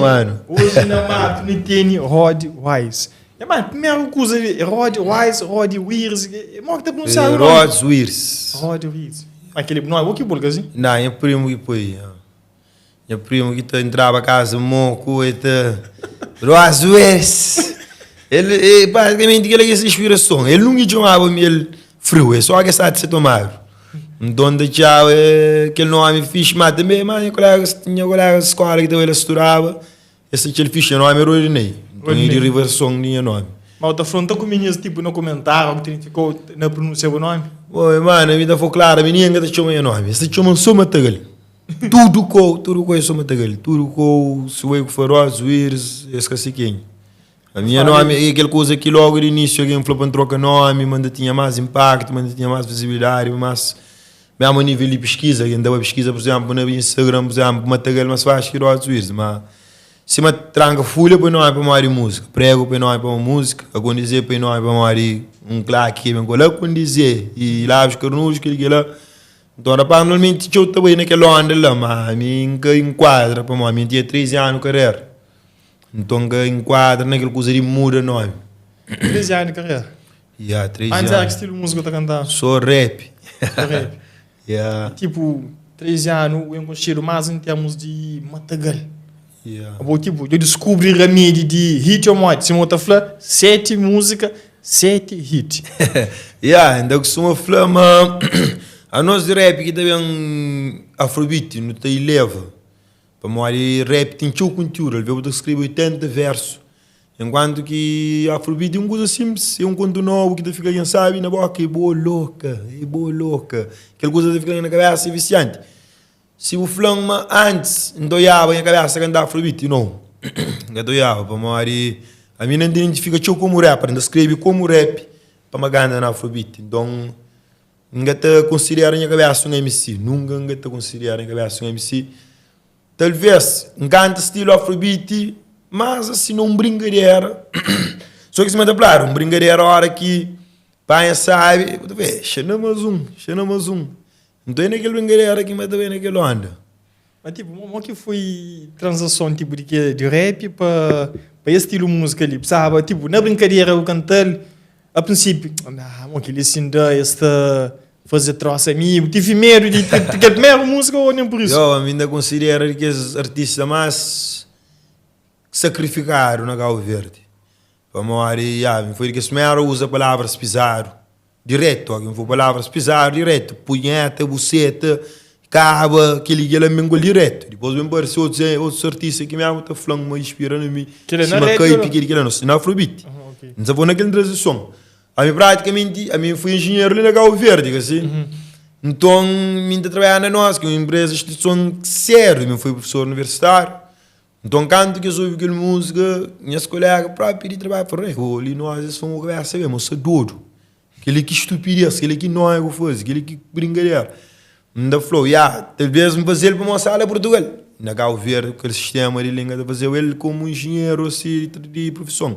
Mano. Oji na matu nu teni Rod Wise. E mano, primeru kuza li, Rod Wise, Rod Wires, e mo ki ta pronunciado nome? Rod Wires. Rod Wires. Ma keli nome bo ki pul ka si? Nah, nha primo ki poi. Nha primo ki ta entraba casa moku e ta Rod Wires. El e basicamente kela ki é se inspirason. El nunca txomaba mi el friu, é só ke sa se tomadu. Nton ta txaba kel nomi fixi, ma tanbe ma nha kolega, nha kolega di skola ki ta bai la studaba, es ta txal fixi, nha nomi é Rodinei, nton é derivason di nha nomi. Ma bu ta fronta ku minis tipo na komentáriu ki ta identifikau na pronúnsia bu nomi? Oi mano, mi ta fla klaru, mi ningen ka ta txoma nha nomi, es ta txoman so Matagal. Tudu kou, tudu kou é so Matagal, tudu kou, si oi ku fla Rod Wires, es ka si kenha. A minha nome é aquele coisa que logo de início alguém falou para trocar nome, manda tinha mais impacto, manda tinha mais visibilidade, mas mesmo a nível de pesquisa, quem dava pesquisa, por exemplo, na Instagram, por exemplo, Matagal mais fácil que Rod Wheels, mas se ma tranca folha põe nome para uma música, prego põe nome para uma música, a condizer põe nome para uma um claque que vem com lá condizer e lá os carnudos que ele lá. Então, rapaz, normalmente eu também naquela onda lá, mas a mim nunca enquadra para mim, tinha 13 anos carreira. Nton ka enkuadra na kel kuza di muda nomi. 13 anu di karera? Ya, 13 anu. Antis éra ki stilu múzika bu ta kantaba? Sô rap. Sô rap. Ya. I tipu, 13 anu bu ben konxedu más en termus di matagal. Ya. Abo tipu, dja diskubri ramedi di hit ô modi? Sima bu ta fla, 7 múzika, 7 hit. Ya, N ta kustuma fla ma anos di rap ki ta ben afrobeat, nu ta ileva. Pamodi rap ten txeu kontiúdu, alvês bu ta skrebe 80 vérsu, enkuantu ki afrobeat é un kuza sinplis, é un kontu nobu ki ta fika algen sabi na bóka, é bo loka, é bo loka, kel kuza ta fika na kabésa é visianti. Si bu fla-m ma antis N ta oiaba nha kabésa ta kanta afrobeat, nau, N ka ta oiaba, pamodi ami N ta identifika txeu komu rapper, N ta skrebe komu rap pa ma kanta na afrobeat, nton. N ka ta konsidera nha kabésa un MC, nunka N ka ta konsidera nha kabésa un MC. Talvês N kanta stilu afrobeat, mas asi na un brinkadera. Sô ki sima ta fladu, un brinkadera óra ki panha sabi, bu ta fla, eh, xana más un, xana más un. Nton é na kel brinkadera ki N ba ta bai na kel onda. Ma tipo, mo ki foi transason tipo di ke di rap pa pa es stilu múzika li? Psaba tipo, na brinkadera bu kantal, a prinsipiu, ah, mo kili sin da es ta faze trosa mi, bu tive medu di di kel primeru múzika ou nen pur isu? Yo, ami nta konsidera di kes artista más sakrifikadu na Kabu Verdi, pamodi ya, mi foi di kes primeru a uza palavras pizadu. Diretu, algen fla palavras pizadu diretu, punheta, buseta, kaba, kel-li kel-la, N ben ku el diretu. Dipôs ben parse otus otus artista ki mésmu ta fla-m ma inspira na mi, Kel-la na sima rap Kaipi, ô kel-li kel-la, no, na Afrobeat. Ok. N sa pô na kel tranzison. Ami pratikamenti, ami N foi enjinheru li na Kabu Verdi, ka si? Nton, mi N ta trabadja na nos, ki é un enpresa, instituison sériu, mi N foi prufesor universitáriu. Nton kantu ki es obi kel múzika, nhas koléga própi di trabadju fla, Rei, li nos es fla-m kabésa ben, ma sta dodu. Kel-li ki stupidez, kel-li ki nóia ku faze, kel-li ki brinkadera. N ta fla-u, ya, talvês N faze-l pamodi N staba la Purtugal. Na Kabu Verdi, ku kel sistéma di li, N ka ta fazeba el komu injinheru asi di profison.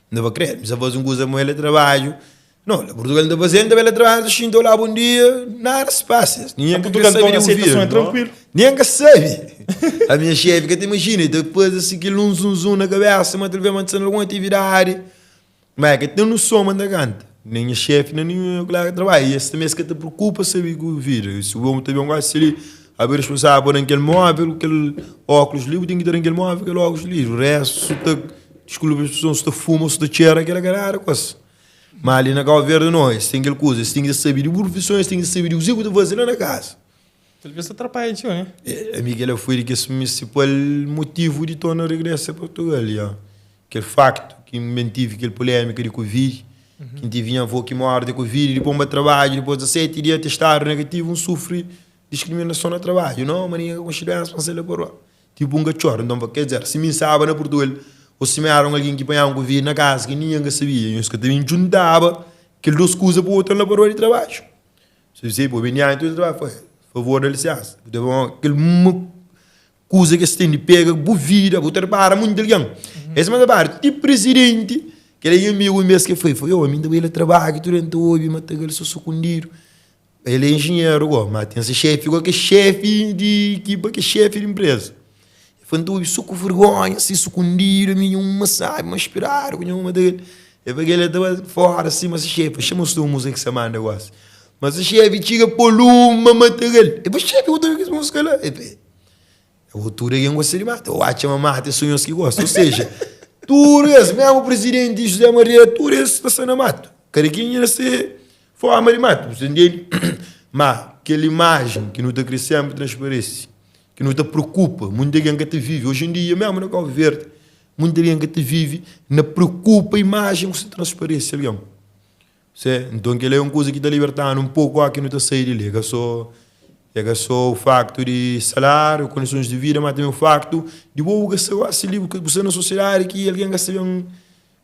N ta fla, kredu, N sa faze un kuza pamodi el é trabadju. No, la Portugal nta faze, nta bai la trabadja, xinta olá bom dia, nada se passa. Na Ninguém ka Portugal sabe então de aceitação é ouvir. tranquilo. Ninguém ka sabe. A minha chefe ka ta imagina, ta faze assim aquele um zum zum na cabeça, mas talvez mas alguma atividade. Mas é que tem noção, mas não canta. Nem minha chefe, nem nenhum colega de trabalho. E esse também se que te preocupa saber com o vídeo. Se o homem também gosta ali, a ver responsável por aquele móvel, aquele óculos ali, tem que ter aquele móvel, aquele óculos ali. O resto, se tá, desculpa a expressão, se tá fuma, se tá cheira, aquela caralho, quase. Má li na Cabo Verde não, es ten kel kuza, es ten ki sabe di bu profison, es ten ki sabe di kuzê ku ta faze la na kaza. Talvês ta trapadja txeu, né? É, ami kel-la foi di kes prinsipal motivu di torna regresa Portugal, ya. Kel faktu ki N ben tive kel pulémika di Covid, ki N tive nha avó ki móre di Covid, dipôs N ba trabadju, dipôs di 7 dia testadu negativu, N sufri diskriminason na trabadju. Nau, ma ningen ka konxe duénsa pa N sai la pa rua. Tipo un katxor. Nton, ker dizer, si mi N staba na Purtugal, ô si mi éra un algen ki panhaba un Covid na kaza ki ningen ka sabia, nhos ka ta ben djuntaba kel dos kuza pa otu la pa rua di trabadju. Si bu bo ben dianti di trabadju, fla, favor da lisensa. Bu ta ben kel kuza ki es ten di pega bu vida, bu ta repara monti algen. Es ma ta para ti prizidenti, kel nha amigu un bes ki fla, fla, yo, ami N ta bai la trabadju, tudu N ta obi ma ta kel so sukundidu. El é enjenheru go, ma ten se xefi go ki é xefi di ekipa ki é xefi di enpreza. Fla, N ta obi so ku vergonha, si sukundidu, ami nha uma sabi, ma spiradu ku nha uma ta E pa kel-la ta bai fora sima se xefi, xama su múzika ki sa manda gosi. Ma se xefi txiga pô-l uma material. E pa xefi ku ta obi kes múzika la. E pa e tudu algen gosta di mata. Ô atxa ma mata é so nhos ki gosta. Ou seja, tudu es, mesmu presidenti José Maria, tudu es ta sta na matu. Kada kenha na se forma di mata, bu sta ntende? Ma kel imajen ki nu ta kre senpri transparese, ki nu ta preokupa, munti algen ka ta vive oji en dia mesmu na Kabu Verdi. Munti algen ka ta vive na preokupa imajen ku sta transparese algen. Se, nton kel-la é un kuza ki ta liberta-nu un poku óki nu ta sai di li. É ka sô, é ka sô faktu di saláriu, kondisons di vida, má tanbe o faktu di bo bu ka sta gosi li, bu sta na sosiedadi ki algen ka sta ben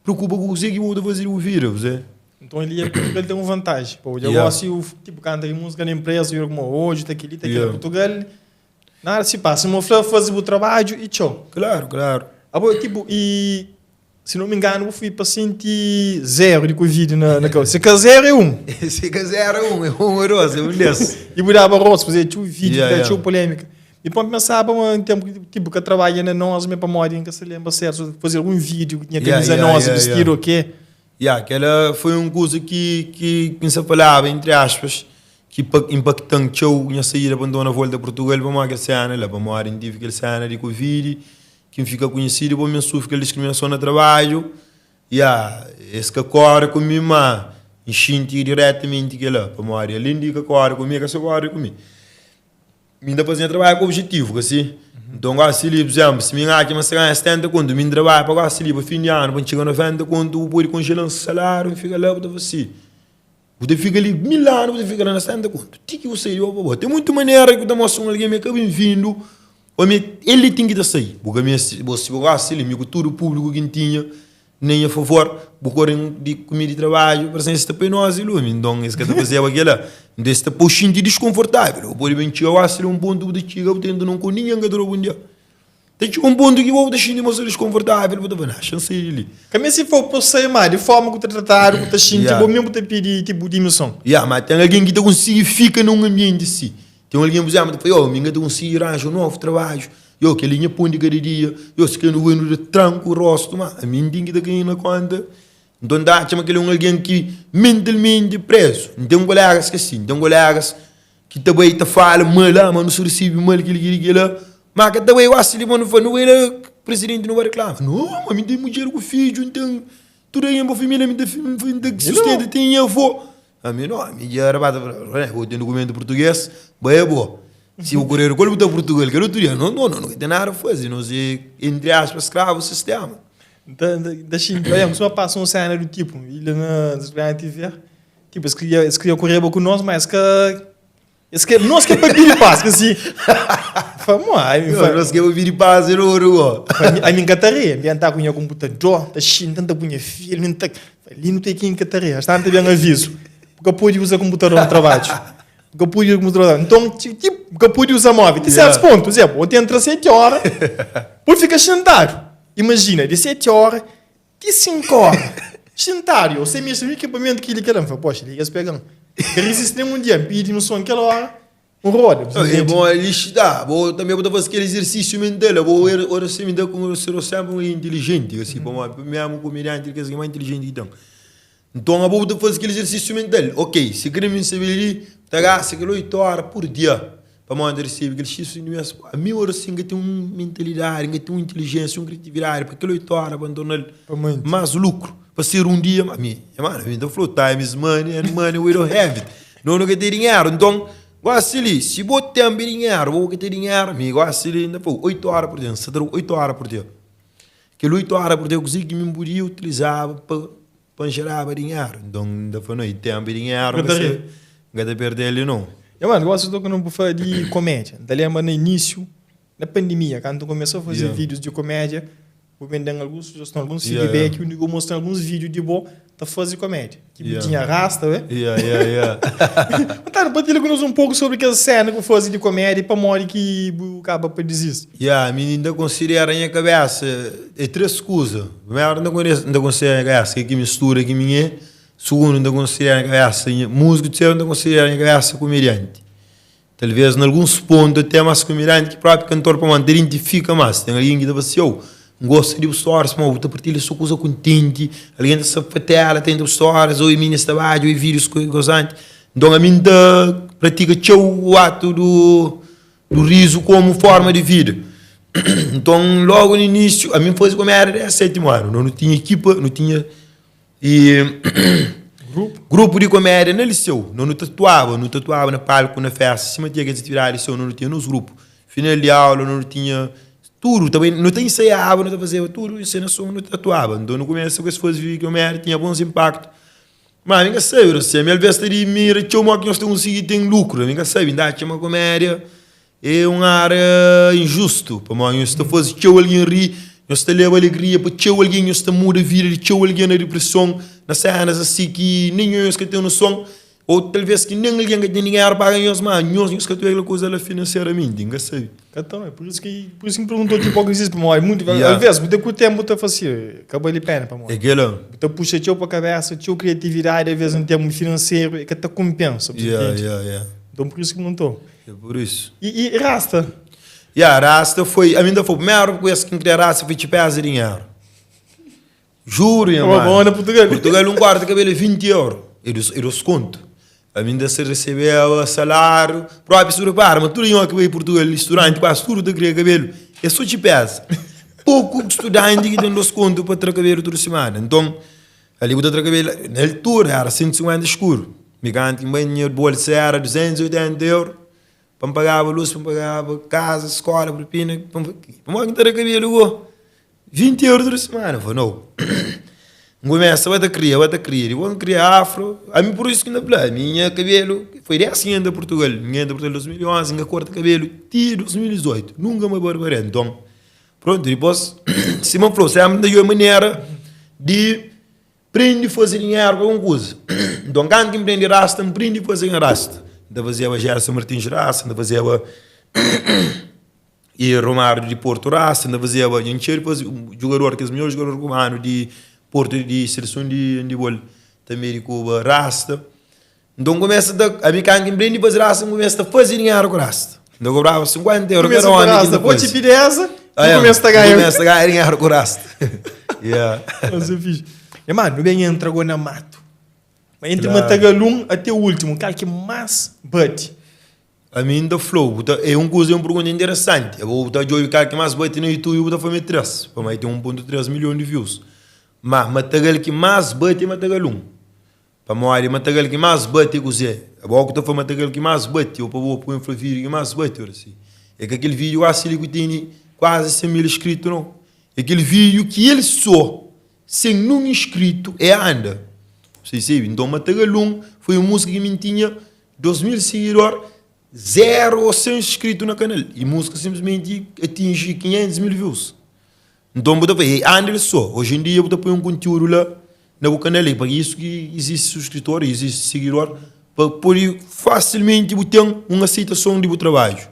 preokupa ku kuzê ki bo ta faze di bu vida, kuzê. Nton li é Purtugal ten un vantaji, pa odja Yeah. gosi tipo kanta ki múzika na inpresa, i kuma odju ta kel-li ta kel-la Yeah. Purtugal Nada si pasa, sima bu fla, faze bu trabadju i txeu. Klaru, klaru. Abo, tipo, i si não me engano, bu fui paciente zero di Covid na, na Cabo. Se ka zero é um. Se ka zero é um, é um ou dois, é um des. E bu daba rosto, fazia txeu vídeo, Yeah, yeah, yeah. txeu polémica. E pô, pensava um tempo que tipo, que trabalha na nós, me pa modi, nunca se lembra certo, fazer algum vídeo que tinha Yeah, camisa yeah, nós, yeah, vestido yeah. o quê. Yeah, aquela foi um coisa que que que se falava entre aspas ki inpakta-m txeu nha saída pa N torna volta Purtugal pamodi kel séna la, pamodi N tive kel séna di Covid ki N fika konhesidu pamodi mi N sufri kel diskriminason na trabadju. Ya, es ka kóre ku mi má N xinti diretamenti kel-la pamodi alén di ka kóre ku mi, é ka so kóre ku mi. Mi N ta faze nha trabadju ku objetivu, ka si? Nton gósi li, pur izénplu, si mi N atxa ma sta ganha 70 kontu, mi N trabadja pa gósi li, pa fin di anu, pa N txiga 90 kontu, bu pode konjela-m saláriu, N fika la bu ta fla si. Bu ta fika li mil anu, bu ta fika la na 70 kontu, ti ki bu sai di bo pa bo. Ten muitu manera ki bu ta mostra un algen ma e ka ben-vindu ô ma el li ten ki ta sai. Bu ka meste, bo si bu gosta li, mi ku tudu públiku ki N tinha na nha favor, bu kore di ku mi di trabadju, parse es ta poi nos di lumi. Nton, es ka ta fazeba kila. Nton, es ta pô-u xinti diskonfortável. Bu pode ben txiga gosi li un pontu, bu ta txiga, bu ta entra nun kau, ningen ka ta da-u bon dia. Ta txiga un pontu ki bo bu ta xinti ma bu sta diskonfortável, bu ta fla, Nah, xa-m sai di li. Ka meste fla pa sai, má di forma ku ta tratadu, ku ta xinti, Yeah. bo mésmu ta pidi tipo dimison. Ya, má ten algen ki ta konsigi fika na un anbienti si. Ten algen, pur izénplu, ta fla, Yo, mi N ka ta konsigi ranja un novu trabadju. Yo, kel-li nha pon di kada dia. Yo, si ka nu bai nu da tranku rostu. Má ami N ten ki ta kai na kónta. Nton, N ta atxa ma kel-li é un algen ki mentalmenti prézu. N ten kolégas ki é si. N ten kolégas ki ta bai ta fala mal, ah ma nu sta risibi mal kili kili kila, ma ka ta bai gosi li pa nu fla nu bai la presidenti nu bai reklama, no ma mi ten mudjer ku fidju n ten tudu algen pa familia mi ta mi ta sustenta ten nha avó, ami no ami dja rabata fla bo ten dukumentu purtuges bai abo si bu koredu ku el bu ta purtugal kel otu dia no no no ka ten nada fazi nos é entri aspas skravu sistema. N ta xinti, oia, suma pasa un sena du tipu, i la na TV. Tipo, es kria, es kria korreba ku nos, mas es ka, es ka, nos ke pa pidi pas, ka si. Fa, mo, ai, mi fa, Nos ke pa pidi pas, é oru, go. Fa, ami n ka ta ri, mi ta ku nha komputador, ta xinta, n ta punha filme, n ta, fa, li nu ten ki n ka ta ri, as tanta ben avizu, bu ka pode uza komputador na trabadju, bu ka pode uza komputador, nton, ti, ti, bu ka pode uza móvel, ti sertus pontu, por izénplu, bu ta entra seti ora, bu fika xintadu, imajina, di seti ora Ti 5 ora xintadu yo sen mexi na ekipamentu kili kila. N fla, poxa, li kes pega-m. N ka rizisti nen un dia. N pidi dimison kel ora, N roda. É bom ali xita, bo tanbe bo ta faze kel izersissiu mental, bo ora si mi ta konsidera senpri un inteligenti, asi, pamodi mi amo komedianti di kes ki más inteligenti ki ten. Nton abo bu ta faze kel izersissiu mental, ok, si kre mi sabe li, ta gasta kel 8 ora pur dia pamodi N ta resebe kel xis fin di mes. Ami ora si N ka ten un mentalidadi, N ka ten un intelijensia, un kriatividadi pa kel 8 ora pa N torna-l más lukru, pa ser un dia, ami, mano, mi ta fla-u, time is money and money we don't have it. No nu ka ten dinheru, nton gosi li, si bo ten dinheru, bo ka ten dinheru, mi gosi li N ta fla-u, 8 ora pur dia, N sta ta da-u 8 ora pur dia. Kel 8 ora pur dia, kuzê ki mi N podia utilizaba pa Pa N jeraba dinheru. Nton, N ta fla, no, i ténpu i dinheru, N ka ta, N ka ta perde-l li nau. Nha mano, gosi toka nu bu fla di komédia. N ta lenbra na inísiu, na pandemia, kantu N kumesa faze Yeah. vídius di komédia, bu ben da-m alguns sujeston, alguns Yeah, feedback, yeah. undi ku bu mostra-m alguns vídiu di bo ta faze komédia. Ki bu Yeah. tinha rasta, ué? Yeah, yeah, yeah. Nta, partilha ku nos un poku sobri kes séna ki bu faze di komédia i pamodi ki bu kaba pa dizisti. Ya, mi N ta konsidera nha kabésa é três kuza. Primeru, N ta konde, N ta konsidera nha kabésa ke ki mistura ki mi é. Sugundu, N ta konsidera nha kabésa nha múziku. Terseru, N ta konsidera nha kabésa komedianti. Talvês na alguns pontu até más komedianti ki própi kantor pamodi N ta identifika más. Ten algen ki ta fla si, Yow, N gosta di bu stories pamodi bu ta partilha so kuza kontenti, algen ta sta fatela ta entra bu stories, oi minis ta badja, oi vídius gozanti. Nton ami N ta pratika txeu atu du du rizu komu forma di vida. Nton lógu na inísiu ami N faze komédia desdi sétimu anu. Nu tinha ekipa, nu tinha E Grupu? Grupu di komédia na liseu. No nu ta atuaba, nu ta atuaba na palku, na festa, sima tinha kes atividadi di liseu, no nu tinha nos grupu. Final di aula, no nu tinha tudu, ta bai, nu ta ensaiaba, nu ta fazeba tudu ensenason, nu ta atuaba. Nton nu kumesa ku es faze komédia, tinha bons inpaktu. Ma mi ka sabe, Rosé, mi alvês ta dimira txeu modi ki nhos ta konsigi ten lukru. Mi ka sabe, N ta atxa ma komédia É un ária injustu, pamodi nhos ta faze txeu algen ri, nhos ta leba alegria pa txeu algen, nhos ta muda vida di txeu algen na dipreson, na sénas asi ki nen nhos ka ten noson, ô talvês ki nen algen ka ten dinheru pa paga nhos, má nhos, nhos ka ta kel kuza la finanseramenti, N ka sabe. Ka ta, é pur isu ki, pur isu ki N pergunta-u ti poko izisti, pamodi munti ves, alvês bu ta ku ténpu bu ta fla si, ka bali péna, pamodi É kel-la. bu ta puxa txeu pa kabésa, txeu kriatividadi, alvês na termu finanseru, e ka ta konpensa, bu ta Ya, intende? ya, ya. Nton pur isu ki N pergunta-u. É por isso. E, e rasta? Ya, rasta foi. A mim da foi o primeiro coisa que queria rasta foi te pesa dinheiro. Juro, nha mano. Bom, na Portugal. Portugal um corte de cabelo é 20 euros. E dos, e dos conto. A mim da se recebeu salário. Próprio se repara, mas tudo em que veio Portugal, estudante, quase tudo te cria cabelo. É só te pesa. Pouco estudante que tem dos conto para tra cabelo toda semana. Então, Ali bu ta tra kabelu, na altura era 150 escuro, mi kantu ki N bai nha bolsa era 280 euro pa N pagaba lus, pa N pagaba kaza, skola, propina, pamodi ki N ta tra kabelu go? 20 euro tudu simana, N fla nau, N kumesa ba ta kria, ba ta kria, dipôs N kria afro, ami pur isu ki N ta fla, ami nha kabelu foi dés ki N entra Purtugal, N entra Purtugal 2011, N ka korta kabelu ti 2018, nunka N bai barbaria, nton Prontu, dipôs, sima N fla-u, sénpri N ta djobe manera di prende faze dinheru ku algun kuza. Nton, kantu ki N prende rasta, N prende faze nha rasta. N ta fazeba Gerson Martins rasta, N ta fazeba i Romário di Porto rasta, N ta fazeba dja N txeu di faze jugador, kes midjór jugador kubanu di Porto di seleson di andibol tanbe di Kuba rasta. Nton N kumesa ta, ami kantu ki N prende faze rasta, N kumesa ta faze dinheru ku rasta. N ta kobraba 50 euro Kumesa kada ku omi ki N rasta, ta bo faze. ti pidi esa, Ah, bu é, kumesa ta N ganha. kumesa ta ganha dinheru ku rasta. Yeah. Mas é fixe. E mano, nu ben entra go na mato. Mas entre Claro. Matagalun até o último, kal ki más bate? Ami N ta fla-u, bu ta, é un kuza, é un pergunta interesanti. Abo bu ta djobe kal ki más bate na YouTube, bu ta fla ma é 3, pamodi ten 1.3 milhon di views. Má Matagal ki más bate é Matagalun. Pamodi matagal ki más bate é kuzê? Abo ku ta fla matagal ki más bate ô pa bo poi fla vídiu ki más bate oracy? É ka kel vídiu kuasi li ku tene kuazi 100 mil inscrito nau. É kel vídiu ki el sô sen nun inscrito é anda. Você sabe? Nton matagal 1 foi un músika ki mi tinha 2000 sigidor, zero ô 100 inscrito na kanal y músika simplesmenti atinji 500 mil views. Nton bu ta fla, ei anda el sô. Oji en dia bu ta poi un kontiúdu la na bu kanal, e pa isu ki izisti suskritor, izisti sigidor, pa pode fasilmenti bu ten un aseitason di bu trabadju.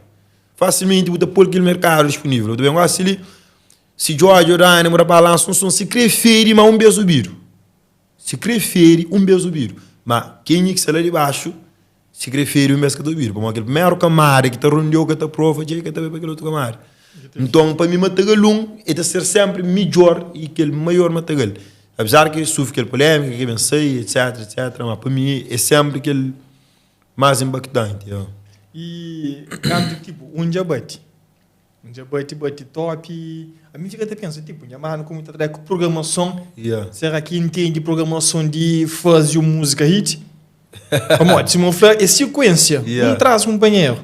Fasilmenti bu ta poi kel merkadu dispunível. Bu ta ben gosi li, si Djodje ô Dani bu rapaz lansa un son, si kre fedi ma un bes obidu. Si kre fedi un bes obidu. Ma kenha ki sta la dibaxu Si kre feri un bes ka ta obidu, pamodi kel primeru kamada ki ta rondiau ka ta prova dja e ka ta bai pa kel otu kamada. Nton, pa mi matagalun e ta ser senpri midjor i kel maior matagal. Apezar ki sufri kel polemika, ki ben sai, etc, etc, ma pa mi e senpri kel mas inpaktanti. I kantu tipo un dja bati. Un dja bati, bati top. Ami fika ta pensa, tipo, nha manu como ta trabalha ku programason, yeah. será ki entende programason di faze un múzika hit? Pamodi, sima N fla, é sikuensia. Yeah. Un traz kunpanheru.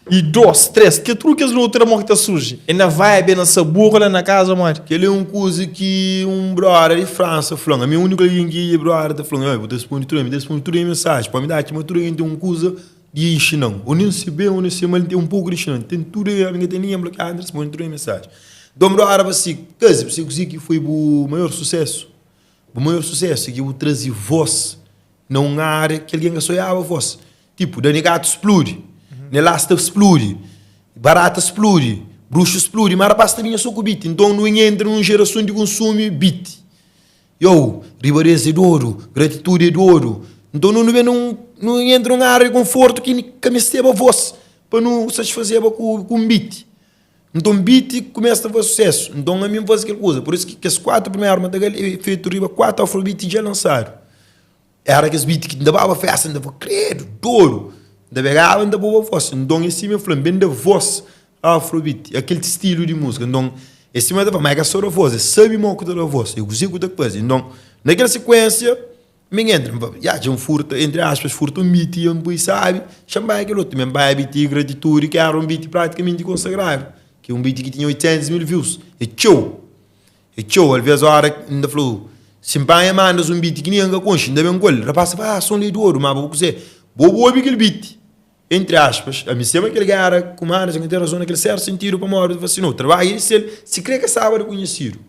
E dos, tres, ke tudu kes lotu la mo ki ta surji. É na vibe, é na sabor la na kaza, modi. Kel-li é un kuza ki un brother di Fransa fla-m. Ami é úniku algen ki brother ta fla-m, Oi, bu ta responde tudu algen, mi ta responde tudu algen mensaji. Pa mi ta atxa ma tudu algen ten un kuza di inxina-m. Ô nen si ben ô nen si mal, N ten un poku di inxina-m. Ten tudu algen ki ten ningen blokiadu, N ta responde tudu mensaji. Nton, brother fla si, Kazi, bu sabe kuzê ki foi bu maior susésu? Bu maior susésu é ki bu traze vós na un ária ki algen ka sonhaba vós. Tipu, Dani Gato spludi, Nelasta spludi, Barata spludi, Bruxu spludi, má rapaz ta binha sô ku beat. Nton, nu entra nun jerason di konsumi beat. Yo, riba des é dodu, gratitude é dodu. Nton nu ben nun, nu entra nun área di konfortu ki ka mesteba vós. pa nu satisfazeba ku ku un beat. Nton beat kumesa ta faze susesu, nton ami N faze kel kuza. Pur isu ki kes 4 primeru matagal é fetu riba 4 afrobeat dja lansadu. Era kes beat ki N ta baba festa, N ta fla, kredu, dodu! N ta pegaba, N ta poba vos. Nton é sima el fla, N ben da vos a afrobeat, akel stilu di múzika. Nton é sima el ta fla, ma é ka sô da vos, é sabe mo ku ta da vos, é kuzê ku ta faze. Nton na kel sikuénsia, mi N entra, N fla, ya, dja N furta, entri aspas, furta un beat i N poi sabi, xa-m bai kel otu. Mi N bai beat Gratitudi, ki éra un beat pratikamenti konsagradu, ki é un beat ki tinha 800 mil views, é txeu. É txeu, alvês óra N ta fla-u, si N panha mandas un beat ki ningen ka konxe, N ta ben ku el. Rapaz ta fla, ah, son li é dodu, má bo kuzê? Bo bu obi kel beat, entri aspas, ami sima kel géra ku mandas, N ka ten razon na kel sértu sentidu pamodi bu ta fla si, no, trabadju é di sel, sikrê ka staba rikonhesidu.